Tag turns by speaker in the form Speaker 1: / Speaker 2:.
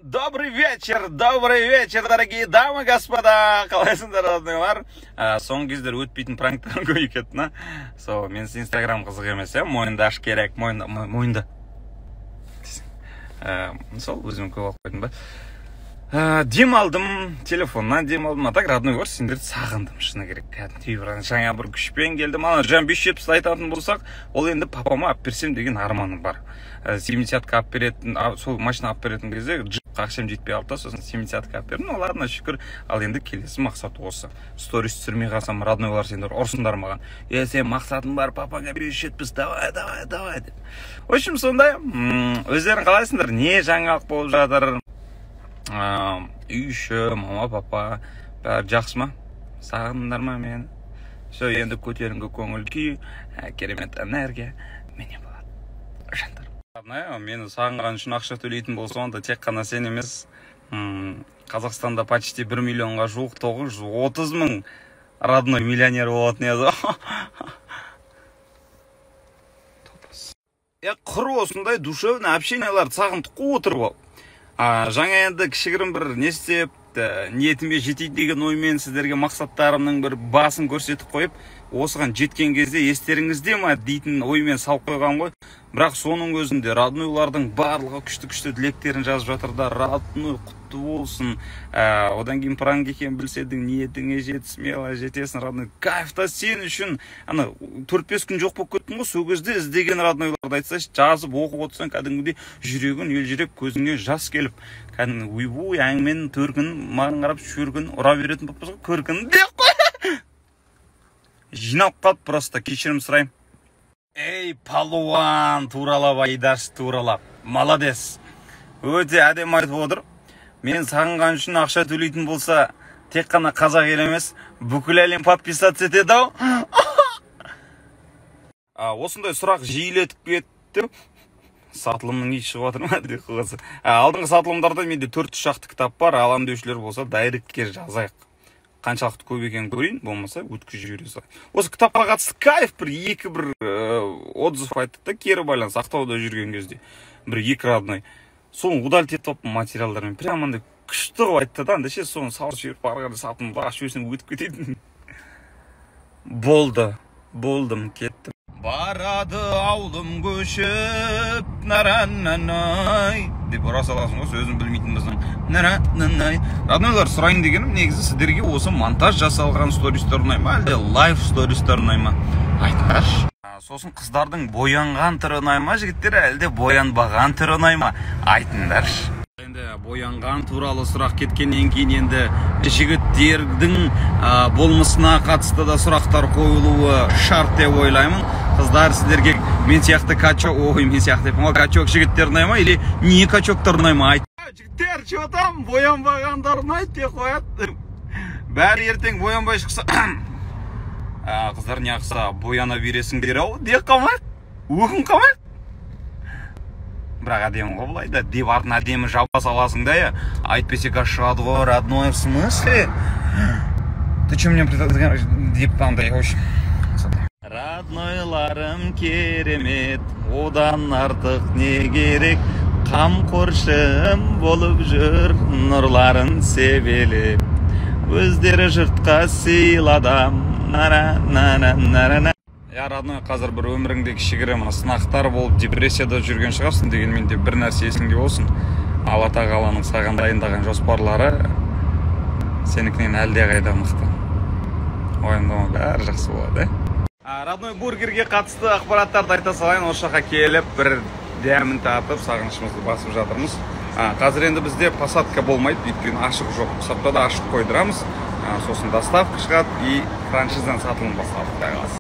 Speaker 1: Добрый вечер, дорогие дамы и господа. Қалайсыңдар, роднойлар? Соңғы кездері өтпейтін пранктарым көбейіп кетті на. Сол, мен Инстаграм қызық емес, иә, мойындаш керек, мойында, мойында. Сол, өзім көп алып қойдым ба? Демалдым, телефоннан демалдым. А так, родной, көр, сендерді сағындым, шыны керек. Кәдімгідей бір жаңа бір күшпен келдім. Ана жаңа 570 айтатын болсақ, ол енді папама алып берсем деген арманым бар. 70-ка алып беретін, сол машина алып беретін кезде джипқа ақшам жетпей қалды да, сосын 70-ка алып бердім. Ну ладно, шүкір. Ал енді келесі мақсат осы. Сторис түсірмей қалсам, роднойлар, сендер ұрсыңдар маған. Е, сен мақсатың бар, папаңа 570, давай, давай, давай деп. В общем, сондай. Өздерің қалайсыңдар? Не жаңалық болып жатыр? Үй іші, мама, папа, бәрі жақсы ма? Сағындыңдар ма мені? Все, енді көтеріңкі көңіл күй, керемет энергия менен болады. Жандар. Родная, мені сағынған үшін ақша төлейтін болса, онда тек қана сен емес, Қазақстанда почти 1 миллионға жуық 930 мың родной миллионер болатын еді. Е, құр осындай душевный общенияларды сағындық қой отырып алып. Жаңа енді кішігірім бір не істеп, ниетіме жетейін деген оймен сіздерге мақсаттарымның бір басын көрсетіп қойып, осыған жеткен кезде естеріңізде ма дейтін оймен салып қойған ғой. Бірақ соның өзінде роднойлардың барлығы күшті-күшті тілектерін жазып жатыр да, родной құтты болсын. Одан кейін пранк екенін білсе едің, ниетіңе жет, смело жетесің, родной. Кайфта сен үшін. Ана 4-5 күн жоқ болып кеттің ғой, сол кезде іздеген роднойларды айтсайшы, жазып оқып отырсаң, кәдімгідей жүрегің елжіреп, көзіңе жас келіп, кәдімгі ойбой әңгіменің төркінін маған қарап шөркін ұра беретін болып тұрсың ғой, көркін деп қой. Жиналып қалып, просто кешірім сұраймын. Ей, палуан, туралап айдаш, туралап. Молодец. Өте әдемі айтып отыр. Мен сағынған үшін ақша төлейтін болса, тек қана қазақ елі емес, бүкіл әлем подписаться етеді ау. Осындай сұрақ жиілетіп кетті. Сатылымның иісі шығып жатыр ма деп қойса. Алдыңғы сатылымдарда менде 400 шақты кітап бар, алам деушілер болса, директке жазайық. Қаншалықты көп екенін көрейін, болмаса өткізіп жібере салайын. Осы кітапқа қатысты кайф бір екі бір отзыв айтты да, кері байланыс Ақтауда жүрген кезде бір екі родной. Соны удалить етіп алыппын материалдармен. Прямо андай күшті қылып айтты да, андай ше, соны салып жіберіп, ары қарай сатылымды ашып жіберсең өтіп кететін. Болды, болдым, кеттім. Барады аулым көшіп, нарананай деп ұра саласың ғой, сөзін білмейтін болсаң. Нарананай. Роднойлар, сұрайын дегенім, негізі сіздерге осы монтаж жасалған стористер ұнай ма, әлде лайв стористер ұнай ма? Айтыңдаршы. Сосын қыздардың боянған түрі ұнай ма, жігіттер, әлде боянбаған түрі ұнай ма? Айтыңдаршы. Енді боянған туралы сұрақ кеткеннен кейін енді жігіттердің болмысына қатысты да сұрақтар қойылуы шарт деп ойлаймын. Қыздар, сіздерге мен сияқты качок, ой, мен сияқты деппін ғой, качок жігіттер ұнай ма или не качоктар ұнай ма? Айт. Жігіттер, че там, боянбағандар ұнайды деп қояды. Бәрі ертең боянбай шықса, қыздар неғылса бояна бересіңдер ау деп қалмайық, өкініп қалмайық. Бірақ әдемі ғой былай да, деп артын әдемі жаба саласың да, я. Әйтпесе қазір шығады ғой, родной, в смысле? Ты че мне предлагаешь? Деп андай, в общем. Роднойларым керемет, одан артық не керек, қамқоршым болып жүр, нұрларын себелеп, өздері жұртқа сыйладам. На-на-на-на-на-на. Я, родной, қазір бір өміріңде кішігірім сынақтар болып, депрессияда жүрген шығарсың, дегенмен де бір нәрсе есіңде болсын. Алла тағаланың саған дайындаған жоспарлары сенікінен әлдеқайда мықты. Уайымдама, бәрі жақсы болады, ә? Родной бургерге қатысты ақпараттарды айта салайын. Осы жаққа келіп бір дәмін татып, сағынышымызды басып жатырмыз. Қазір енді бізде посадка болмайды, өйткені ашық жоқ. Саптада ашық қойдырамыз. Сосын доставка шығады и франшизадан сатылым басталады, құдай қаласа.